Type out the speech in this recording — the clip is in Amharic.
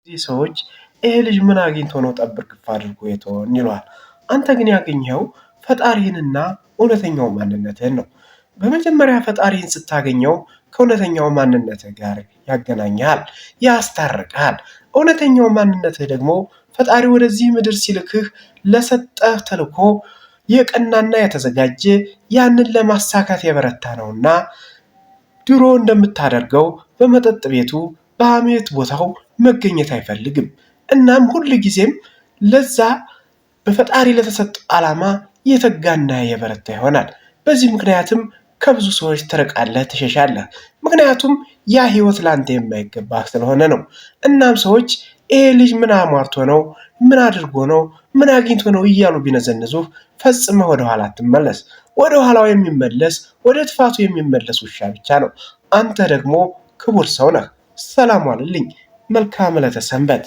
ሰዎች ይሄ ልጅ ምን አግኝቶ ነው ጠብር ግፍ አድርጎ የተወን ይለዋል። አንተ ግን ያገኘኸው ፈጣሪህንና እውነተኛው ማንነትህን ነው። በመጀመሪያ ፈጣሪህን ስታገኘው ከእውነተኛው ማንነትህ ጋር ያገናኝሃል፣ ያስታርቅሃል። እውነተኛው ማንነትህ ደግሞ ፈጣሪ ወደዚህ ምድር ሲልክህ ለሰጠህ ተልዕኮ የቀናና የተዘጋጀ ያንን ለማሳካት የበረታ ነውና ድሮ እንደምታደርገው በመጠጥ ቤቱ በሐሜት ቦታው መገኘት አይፈልግም። እናም ሁል ጊዜም ለዛ በፈጣሪ ለተሰጠው ዓላማ የተጋና የበረታ ይሆናል። በዚህ ምክንያትም ከብዙ ሰዎች ትርቃለህ፣ ትሸሻለህ። ምክንያቱም ያ ህይወት ለአንተ የማይገባ ስለሆነ ነው። እናም ሰዎች ይሄ ልጅ ምን አሟርቶ ነው፣ ምን አድርጎ ነው፣ ምን አግኝቶ ነው እያሉ ቢነዘንዙህ ፈጽመህ ወደኋላ አትመለስ። ወደ ኋላው የሚመለስ ወደ ጥፋቱ የሚመለስ ውሻ ብቻ ነው። አንተ ደግሞ ክቡር ሰው ነህ። ሰላም ዋልልኝ። መልካም ዕለተ ሰንበት።